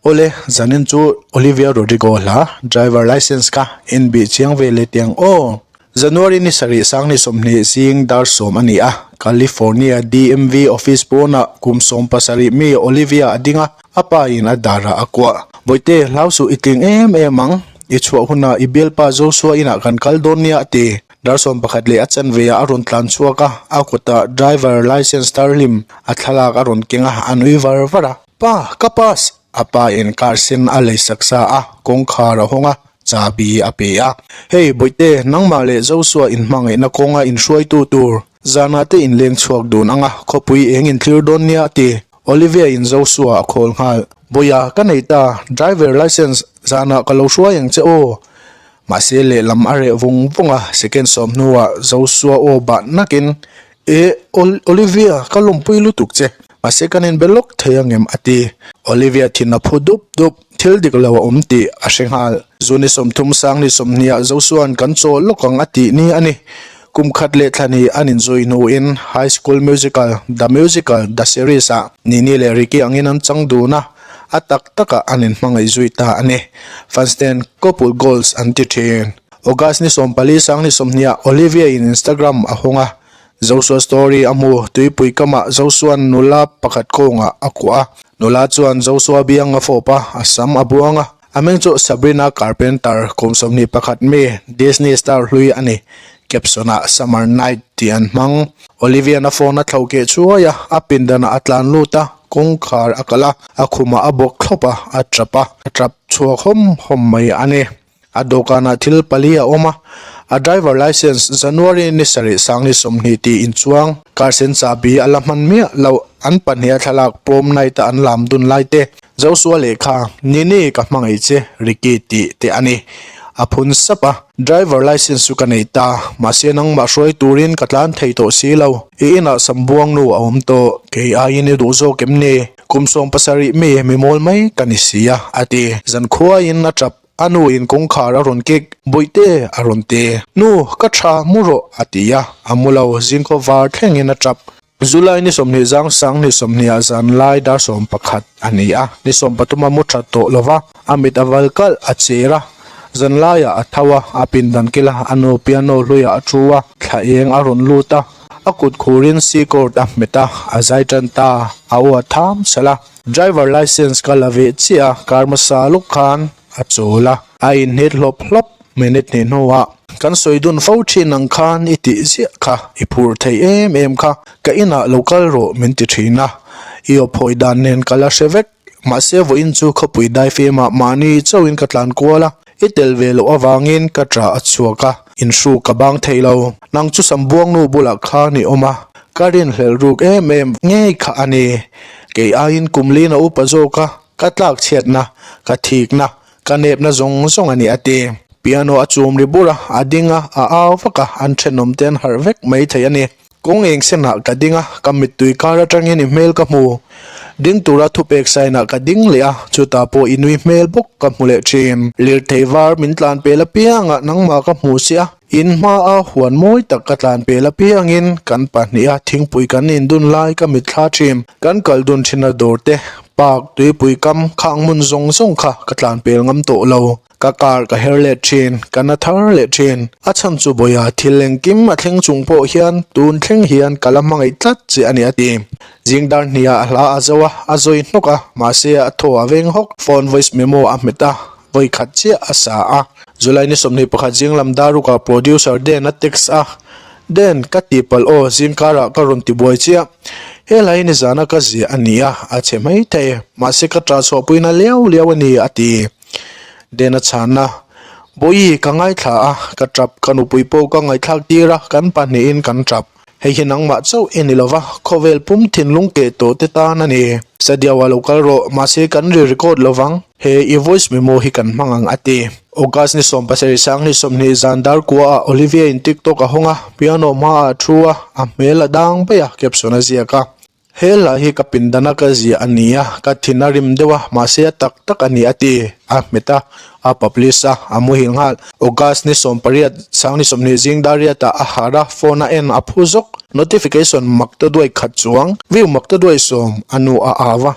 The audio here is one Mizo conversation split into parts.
Awle, zanin chu Olivia Rodrigo hla driver licence kha en bih chiang ve leh teh ang aw. January ni sarih sang ni 20 zing dar 10 a ni a, California DMV office pawnah kum 17 mi Olivia a ding a, a pa in a darah a kuah. Bawihte, hlau suh i tling em em ang, i chhuah hunah i bialpa Joshua inah kan kal dawn nia a ti. Dar 11 leh a chanve ah a rawn tlan chhuak a, a kutah driver licence tarhlim a thlalak a rawn keng a, a nui var var a. Pa, ka pass! A pa in car sen a lei sak sa a, kawngkhar a hawng a, chabi a pe a. Hei, Bawihte, nangmah leh Joshua inhmangaihna kawnga inhruaitu tur zanah te inleng chhuak dun ang a, khawpui eng inthlir dawn nia a ti. Olivia in Joshua a khawl nghal. Bawiha, ka nei ta, driver licence zanah ka lo hruai ang che aw. Mahse lehlam a reh vung vung a, second 10 hnuah Joshua aw bah nakin, E, Olivia, ka lawmpui lutuk che. Mahse kan inbe lawk thei angem? a ti. Olivia thin a phu dup dup, thil dik lo a awm tih a hre nghal. Zu ni 30 sang ni 20 ah Joshua-a'n kan chaw lawk ang a tih ni a ni. Kum khat leh thla ni an inzui hnuin High School Musical, The Musical, The Series ah Nini leh Ricky angin an chang dun a, a tak takah an inhmangaih zui ta a ni. Fans ten couple goals an ti thin. August ni 14 sang ni 20 ah Olivia in Instagram a hawng a, Joshua story a hmu, tuipui kamah Joshua'n nula pakhat kawngah a kuah a, nula chuan Joshua biang a fawp a, a sam a buang a. A hming chu Sabrina Carpenter, kum 21 mi, Disney star hlui a ni. Caption-ah Summer Night tih an hmang. Olivia'n a phone a thlo keh chuai a, a pindanah a tlan lut a, kawngkhar a kalh a, a khumah a bawk thlawp a, a tap a, a tap chhuak hawm hawm mai a ni. A dawhkanah thil pali a awm a, a driver licence January ni sarih sang ni 20 tih inchuang, car sen chahbi a la hman miah loh, an pahniha thlalak pawm night a an lam dun lai te, Joshua lehkha, Nini ka hmangaih che, Ricky tih te a ni. A phun sap a, driver licence chu ka nei ta, mahse nangmah hruai turin ka tlan thei tawh si lo, i inah sambuang nu a awm tawh, kei aiin i duh zawk em ni? Kum 17 mi mi mawl mai ka ni si a, a ti. Zankhuaiin a tap A nu in kawngkhar a rawn kek, Bawihte a rawn ti. Nu, ka tha mu rawh a ti a, a mu lo, zingkhaw var thlengin a tap. July ni 20 zang sang ni 20 ah zan lai dar 11 a ni a, ni 13 a mu that tawh lo va, a mit a val kalh a cher a, zan laiah a tho a, a pindan kila a nu piano hluiah a thu a, thla eng a rawn lut a, a kut khurin C chord a hmet a, a zai tan ta, a aw a tham salh a. Driver licence ka la ve chiah a, car hmasa lawk khan a chawl a, a inhnit hlawp hlawp minute hnih hnuah kan sawi dun fo thin ang khan i tih ziah kha, i phur thei em em kha, ka inah lo kal rawh min ti thin a, i aw phawi dan nen ka la hre vek, mahse vawiin chu khawpui daifemah mahni chauhin ka tlan kual a, i tel ve loh avangin ka tah a chhuak a, inhruk ka bang thei lo, nang chu Sambuangnu bulah khan i awm a, ka rinhlelh ruk em em ngei kha a ni. Kei aiin kum lin a upa zawk a, ka tlak chhiatna, ka thikna, ka nepna zawng zawng a ni a ti. Piano a chum ri bur a, a ding a, a au vak a, an thenawm te an harh vek mai thei a ni. Kawng eng senah ka ding a, ka mittui kar atangin i hmel ka hmu. Ding tura thupek sign-ah ka ding leh a, chutah pawh i nui hmel bawk ka hmu leh thin. Lirthei var min tlan pel apiangah nangmah ka hmu si a. In hmaa huan mawi tak ka tlan pel apiangin kan pahniha thingpui kan indun lai ka mitthla thin. Kan kal dun thin a dawr te, park, tuipui kam, khang hmun zawng zawng kha ka tlan pel ngam tawh lo. Ka car ka her let thin, ka na thar leh thin. A chhan chu Bawiha thil engkim a thleng chung pawh hian tun thleng hian ka la hmangaih tlat che a ni a ti. Zing dar hniah a hla a zo a, a zawi hnawk a, mahse a thaw a veng hawk. Phone voice memo a hmet a. Vawi khat chiah a sa a. July ni 21 zing lam darukah producer Dan a text a, Dan, ka tihpalh aw, zing karah ka rawn tibuai chiah. He hlai nizana ka ziah a ni a, a chhe mai thei. Mahse ka ṭah chhuahpuina liau liau a ni, a ti. Dan a chhan a, Bawihi, ka ngaithla a, ka ṭap, ka nupui pawh ka ngaihthlak tir a, kan pahnihin kan ṭap. Hei hi nangmah chauh i ni lova, khawvel pum thinlung keh tawh te tan a ni. Sadiau a lo kal rawh, mahse kan ri record lovang, he i voice memo hi kan hmang ang a ti. August ni 17 sang ni 20 zan dar kua ah Olivia in TikTok a hawng a, piano hma ah a thu a, a hmel a dang bai a, caption a ziak a. He hla hi ka pindana ka ziah a ni a, ka thin a rim deuh a, mahse a tak tak a ni a ti. A hmet a, a publish a, a muhil nghal. August ni 18, sang ni 20 zing dar riatah a harh a, phone a en a phu zawk. Notification mak ta duai khat chuang, view mak ta duai 10, a nu a au a.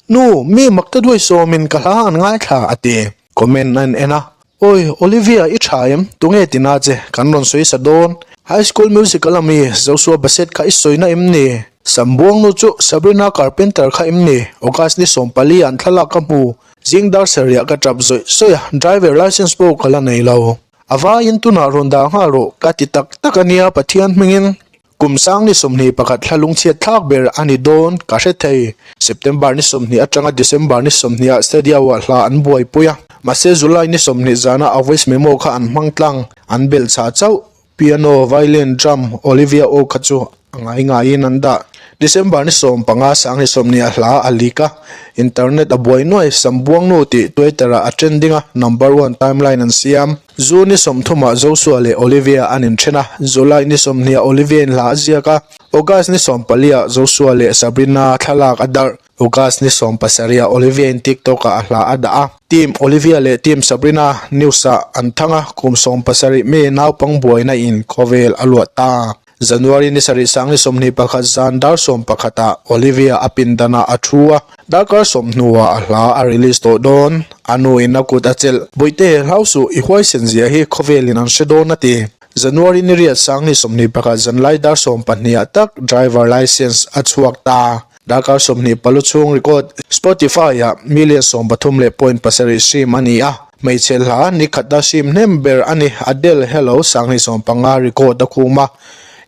Nu, mi makte duai sawmin ka hla an ngaithla, a ti. Comment a en a, Awi, Olivia, i tha em? Tunge tina che, kan rawn sawi sa dawn. High School Musical a mi Joshua Bassett kha i sawina em ni? Sam Buangnu chu Sabrina Carpenter kha em ni? August ni 14 an thlalak ka hmu. Zing dar sarih ah ka tap zawih zawih a, driver licence pawh ka la nei lo. A vaiin tunah rawn dah nghal rawh, ka ti tak tak a nia Pathian hmingin. Kum sang ni 21 thla lungchhiat thlak ber a ni dawn ka hre thei. September ni 20 atanga December ni 20 ah Stadio-ah hla an buaipui a, mahse July ni 20 zana a voice memo kha an hmang tlang, an belh chah chauh. Piano, violin, drum, Olivia aw kha chu a ngai ngaiin an dah. December ni 15 sang ni 20 ah hla a leak a, internet a buai nuai, Sambuangnu tih Twitter-ah a trending a, number one timeline an siam. June ni 30 ah Joshua leh Olivia an inthen a, July ni 20 ah Olivia in hla a ziak a, August ni 14 ah Joshua leh Sabrina thlalak a darh. August ni 17 ah Olivia in TikTok ah a hla a dah a. Team Olivia leh Team Sabrina news ah an thang a, kum 70 mi naupang buaina in khawvel a luah ta. January ni sarih sang ni 21 zan dar 11 ah Olivia a pindan ah a thu a, darkar sawm hnuah a hla a release tawh dawn. A nu in a kut a chelh, Bawihte, hlau suh, i huaisen zia hi khawvel in an hre dawn a ti. January ni riat sang ni 21 zanlai dar 12 ah tak driver licence a chhuak ta. Darkar 20 palu chhung record Spotify ah million 13 leh point pasarih stream a ni a, hmeichhe hla ni khata stream hnem ber a ni. Adele Hello sang ni 15 record a khum a,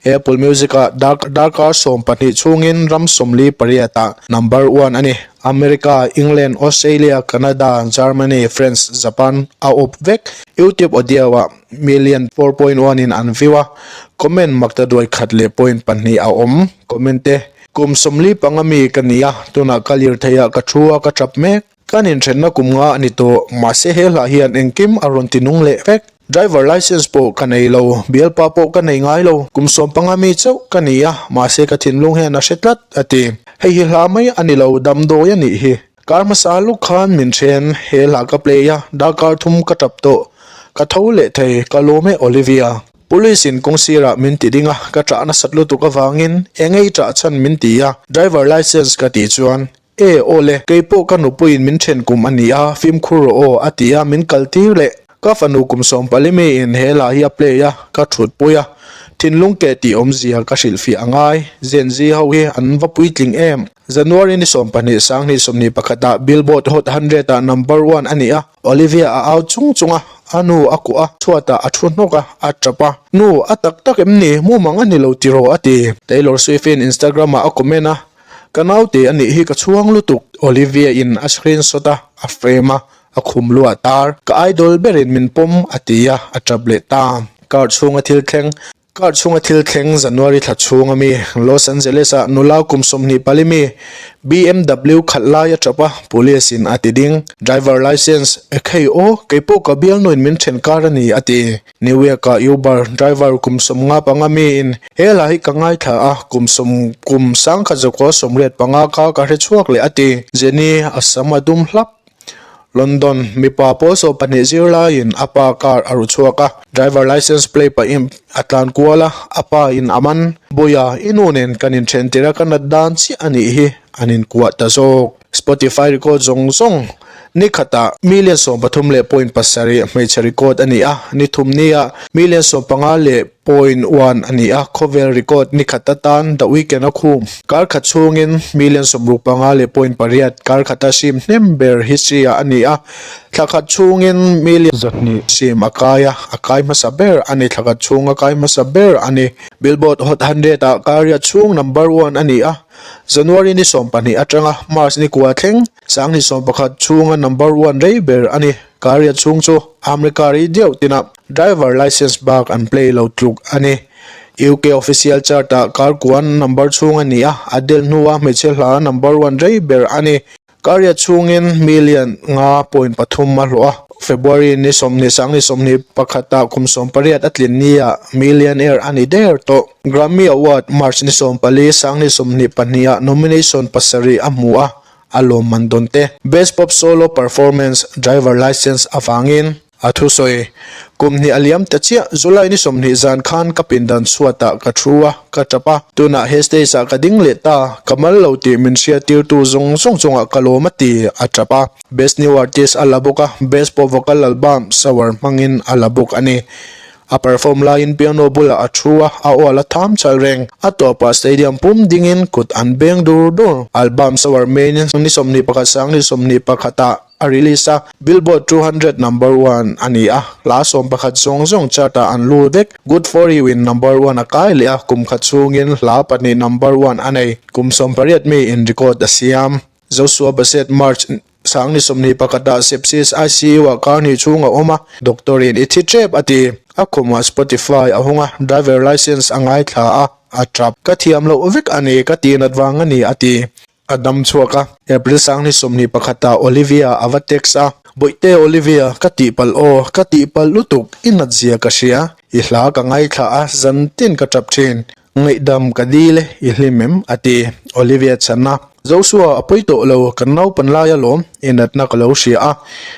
Apple Music ah darkar 12 chhungin ram 48 ah number one a ni. America, England, Australia, Canada, Germany, France, Japan a awp vek. YouTube audio ah million 4.1 in an view a, comment makta duai khat leh point pahnih a awm. Comment te. Kum 45 mi ka ni a, tunah ka lir thei a, ka thu a, ka tap mek. Kan inthenna kum nga a ni tawh, mahse he hlah hian engkim a rawn ti nung leh vek. Driver licence pawh ka nei lo, bialpa pawh ka nei ngai lo. Kum 15 mi chauh ka ni a, mahse ka thinlung hian a hre tlat, a ti. Hei hi hla mai a ni lo, damdawi a nih hi. Kar hmasa luk khan min then, he hla ka play a, darkar thum ka tap tawh. Ka tho leh thei, ka lawm e Olivia. Police in kawng sirah min ti ding a, ka ṭah nasat lutuk avangin eng ei ṭah chhan min ti a, driver licence ka tih chuan, E, aw le, kei pawh ka nupuiin min then kum a ni a, fimkhur rawh aw, a ti a, min kal tir leh. Ka fanu kum 14 mi in he la hi a play a, ka thut pui a, thinlung keh tih awmzia ka hrilhfiah a ngai, Gen Z ho hi an va puitling em. January ni 12 sang ni 21 ah Billboard Hot 100 ah number one a ni a, Olivia a au chung chung a, a nu a kuah a, chhuatah a thu hnawk a, a tap a. Nu, a tak tak em ni? Mumang a ni lo tiraw? a ti. Taylor Swift-in Instagram-ah a comment a, Ka naute a nih hi ka chhuang lutuk. Olivia-in a screenshot a, a frame a, a khum luah tar. Ka idol berin min pawm, a ti a, a tap leh ta. Car chhunga thil thleng. Car chhunga thil thleng January thla chhunga mi Los Angeles-ah nula kum 24 mi BMW khalh lai a tap a, police in a ti ding. Driver licence, Ekhei aw, kei pawh ka bialnuin min then kar a ni, a ti. New York-ah Uber driver kum 55 mi in he hla hi ka ngaithla a, kum sawm kum 1985 kha ka hre chhuak leh a ti. Jenny a sam a dum hlap. London, Mipa pawl 12 zirlaiin a pa car a ru chhuak a, driver licence plate pahin a tlan kual a, a pa in a man. Buia, i nu nen kan inthen tir a, ka nat dan chiah a nih hi, an inkuah ta zawk. Spotify record zawng zawng ni khatah million 13 leh point pasarih hmeichhe record a ni a, ni thum nia million 15 leh point one a ni a, khawvel record ni khat atan The Weeknd a khum. Kar khat chhungin million 65 leh point pariat kar khata sim hnem ber history ah a ni a, thla khat chhungin million 200 sim a kai a, a kai hmasa ber a ni, thla khat chhunga kai hmasa ber a ni. Billboard Hot 100 ah kar riat chhung number one a ni a, January ni 12 atanga March ni kua thleng 2011 chhunga number one rei ber a ni. Kar riat chhung chu America ri deuh tinah Driver licence bak an play lo tluk a ni. UK official chart ah kar kuan number chhung a ni a, Adele hnua hmeichhe hla number one rei ber a ni. Kar riat chhungin million nga point pathum a hlawh a, February ni 20 sang ni 21 ah kum 18 a tlin ni ah millionaire a ni der tawh. Grammy Award March ni 14 sang ni 22 ah nomination pasarih a hmu a, a lawmman dawn te. Best Pop Solo Performance, Driver Licence avangin. A thusawi, Kum hnih a liam ta chiah, July ni 20 zan khan ka pindan chhuatah ka thu a, ka tap a, tunah he stage ah ka ding leh ta, ka mal lo tih min hriattirtu zawng zawng chungah ka lawm a ti, a tap a. Best New Artist a la bawk a, Best Pop Vocal Album, Sour hmangin a la bawk a ni. A perform laiin piano bulah a thu a, a aw a la tham chal reng. A tawpah stadium pum dingin kut an beng dur dur. Album Sour main ni 21 sang ni 21 ah a release a, Billboard 200 number one a ni a, hla 11 zawng zawng chart ah an lut vek. Good For You in number one a kai leh a, kum khat chhungin hla pahnih number one a nei. Kum 18 mi in record a siam. Joshua Bassett March sang ni 21 ah sepsis ICU ah kar hnih chhung a awm a, doctor in i thi tep a ti. A khumah Spotify a hung a, driver license a ngaithla a, a tap. Ka thiam loh vek a ni, ka tihnat vang a ni a ti. A dam chhuak a, April sang ni 21 ah Olivia a va text a, Bawihte Olivia, ka tihpalh aw, ka tihpalh lutuk, i nat zia ka hria, i hla ka ngaithla a, zan tin ka tap thin, ngaihdam ka dil e, i hlim em? a ti. Olivia chhan a, Joshua a pawi tawh lo, kan naupan lai alawm, i natna ka lo hria a,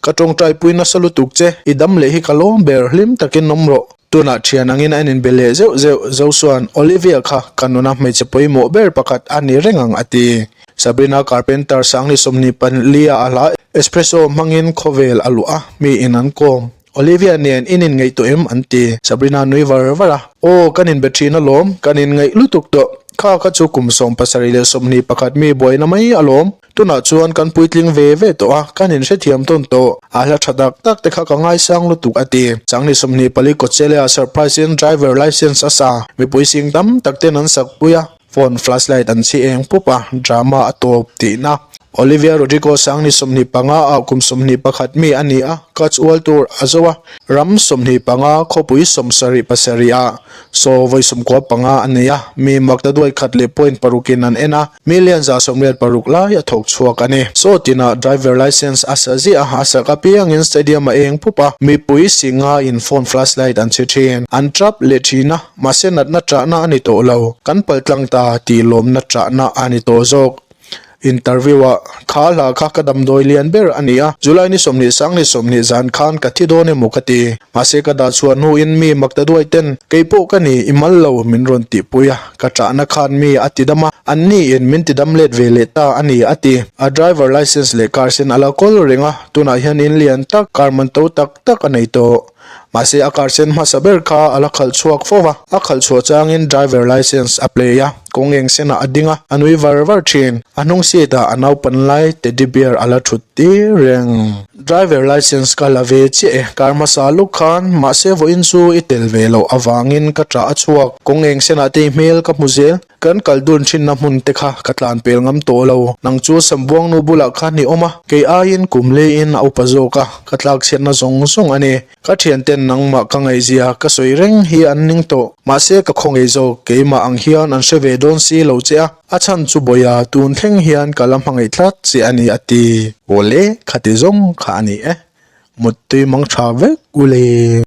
ka tawngtaipui nasa lutuk che, i dam leh hi ka lawm ber, hlim takin awm rawh. Tunah thian angin a inbe leh zeuh zeuh. Joshua-a'n Olivia kha ka nuna hmeichhe pawimawh ber pakhat a ni reng ang a ti. Sabrina Carpenter sangni 24 a hla Espresso hmangin khawvel a luah a, mi in an kawm. Olivia nen in inngeih tawh em? an ti. Sabrina nui var var a. Aw, kan inbe thin alawm, kan inngeih lutuk tawh. Kha kha chu kum 70 leh 21 mi buaina mai alawm. Tunah chuan kan puitling ve ve tawh a, kan inhrethiam tawn tawh. A hla tha tak tak te kha ka ngaisang lutuk a ti. Changni 24 Coachella surprise in driver license a sa. Mipui sing tam tak ten an sak pui a, phone flashlight an chhi eng pup a, drama a tawp tihna. Olivia Rodrigo sangni 25 ah kum 21 mi a ni a, catch ual tur a zo a, ram 25 khawpui 77 ah saw vawi 95 a nei a, mi makta duai khat leh point parukin an en a. Million 86 lai a thawk chhuak a ni. Saw tinah driver licence a sa ziah a, a sak apiangin stadium a eng pup a, mipui singa in phone flashlight an chhe thin. An trap leh thin a, mahse natna chahna a ni tawh lo. Kan paltlang ta tih lawmna chahna a ni tawh zawk. Interview ah, Kha hla kha ka damdawi lian ber a ni a, July ni 20 sang ni 20 zan khan ka thi dawn emaw ka ti. Mahse ka dah chhuah hnuin mi makta duai ten, Kei pawh ka ni, i mal lo min rawn tihpui a. Ka chahna khan mi a ti dam a, an ni in min ti dam let ve leh ta a ni a ti. A driver licence leh car sen a la kawl reng a, tunah hian in lian tak, car man to tak tak a nei tawh. Mahse a car sen hmasa ber kha a la khalh chhuak fo va, a khalh chhuah changin driver licence a play a, kawng eng senah a ding a, a nui var var thin. A hnung seat ah a naupan lai teddy bear a la thut tir reng. Driver licence ka la ve chiah e, kar hmasa luk khan, mahse vawiin chu i tel ve loh avangin ka ṭah a chhuak. Kawng eng senah te i hmel ka hmu zel, kan kal dun thinna hmun te kha ka tlan pel ngam tawh lo. Nang chu Sambuangnu bulah khan i awm a, kei aiin kum leiin a upa zawk a, ka tlak chhiatna zawng zawng a ni. Ka thianten nangmah ka ngaihzia ka sawi reng hi an ning tawh, mahse ka khawngaih zawk, keimah ang hian an hre ve dawn si lo che a. A chhan chu Bawia tun thleng hian ka la hmangaih tlat che a ni a ti. Awle, khati zawng kha a ni e. Muttui mang tha vek u le.